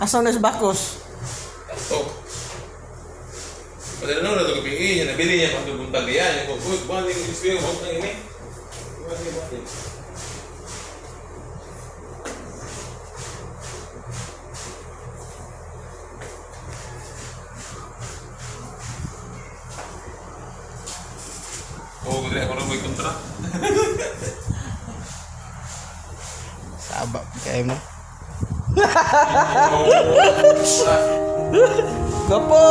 Asa na si Bakos? Ito. Padala na ito gabi niya, nabili niya pag buntag niya. Niya ko, uy, buwan yung isbi, huwag na ini. Buwan ni, buwan ni. Oo, kung ako rin may kontra. Saba kayo mo. Oo. Gwapo!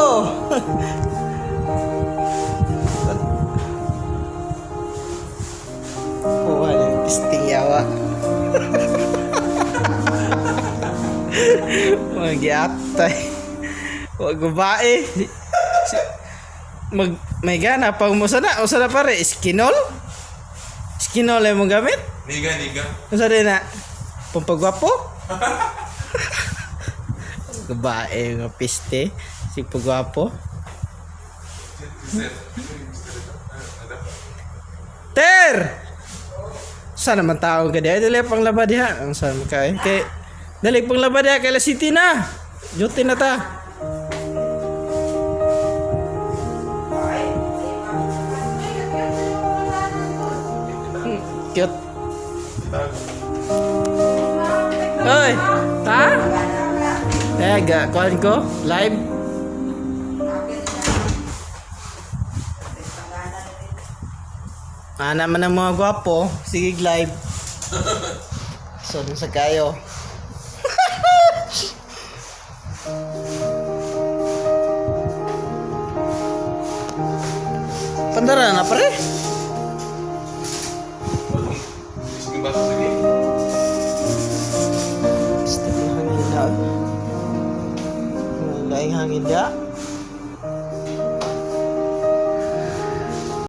Kuha yung pisting yawa. Mga giatay. Wag babae. Mag may gana pag mo sana usa na pare skinol? Skinol ay mo gamit? Niga, niga. Usa din na pampagwapo? Babae nga piste si pagwapo. Sir. Ter! Saan naman tao ka diha? Dali pang laba diha. Ang saan ka eh? Kay, dali pang laba diha kay La City na. Duty na ta. Cute. Oy! Ta? Tega, kuhan ko? Live? Ana man ang mga gwapo. Sige, live. So, dun sa kayo. Pandara na pare. Isbi ba sa sige? Stop ng hangin na. Ang laing hangin da.